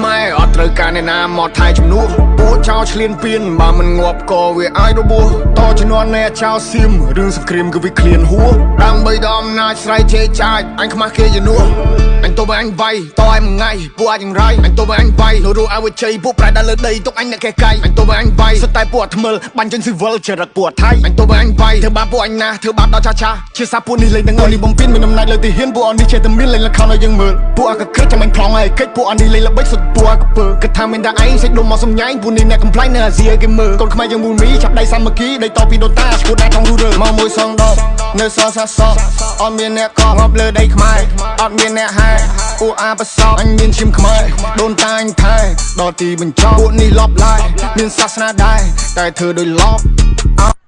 ខ្មែរអត់ត្រូវការអ្នកណាមកថែជំនួសពួកចោលឆ្លៀនពៀនបើមិនងាប់ក៏វាអាចរបួសតជំនាន់អ្នកចោលសៀមរឿងសង្គ្រាមគឺវាឃ្លានហួសដើម្បីដល់អំណាចស្រ័យជេរចាចអញខ្មាស់គេជំនួសអញទៅបើអញវាយតឲ្យមួយថ្ងៃពួកអាចយ៉ាងរៃអញទៅបើអញវាយនៅរស់ឲ្យវាជ័យពួកប្រែដល់លើដីទុកអញអ្នកកេះកៃអញទៅបើអញវាយសុទ្ធតែពួកអាថ្មិលបាញ់ចេញស៊ីវិលចរិតពួកអាថៃអញទៅបើអញវាយធ្វើបាបពួកអញណាស់ធ្វើបាបដល់ចាស់ចាស់ជាសាពួកនេះលេងទាំងនេះបំពេញមានអំណាចលើទីហ៊ានពួកអនេះចេះតែមានលេងល្ខោនឲ្យយើងមើលពួកអាកក្រិចចាំអញប្លង់ឲ្យកិច្ចពួកអនេះលេងល្បិចសុទ្ធពួកអាកពើគិតថាមានតែឯងសេចដុំមកសំញែងពួកនេះអ្នកកំប្លែងនៅអាស៊ីឲ្យគេមើលកូនខ្មែរយើងមូលមីចាប់ដៃសាមគ្គីដីតពីដូនតាឈួតដែរថងរូរើ មកមួយសងដបនៅសល់សាសអត់មានអ្នកកងាប់លើដីខ្មែរអត់មានអ្នកហែពួកអាប្រសព អញមានឈាមខ្មែរដូនតាអញថែដល់ទីបញ្ចប់ពួកនេះលបឡាយមានសាសនាដែរតែធ្វើដោយលប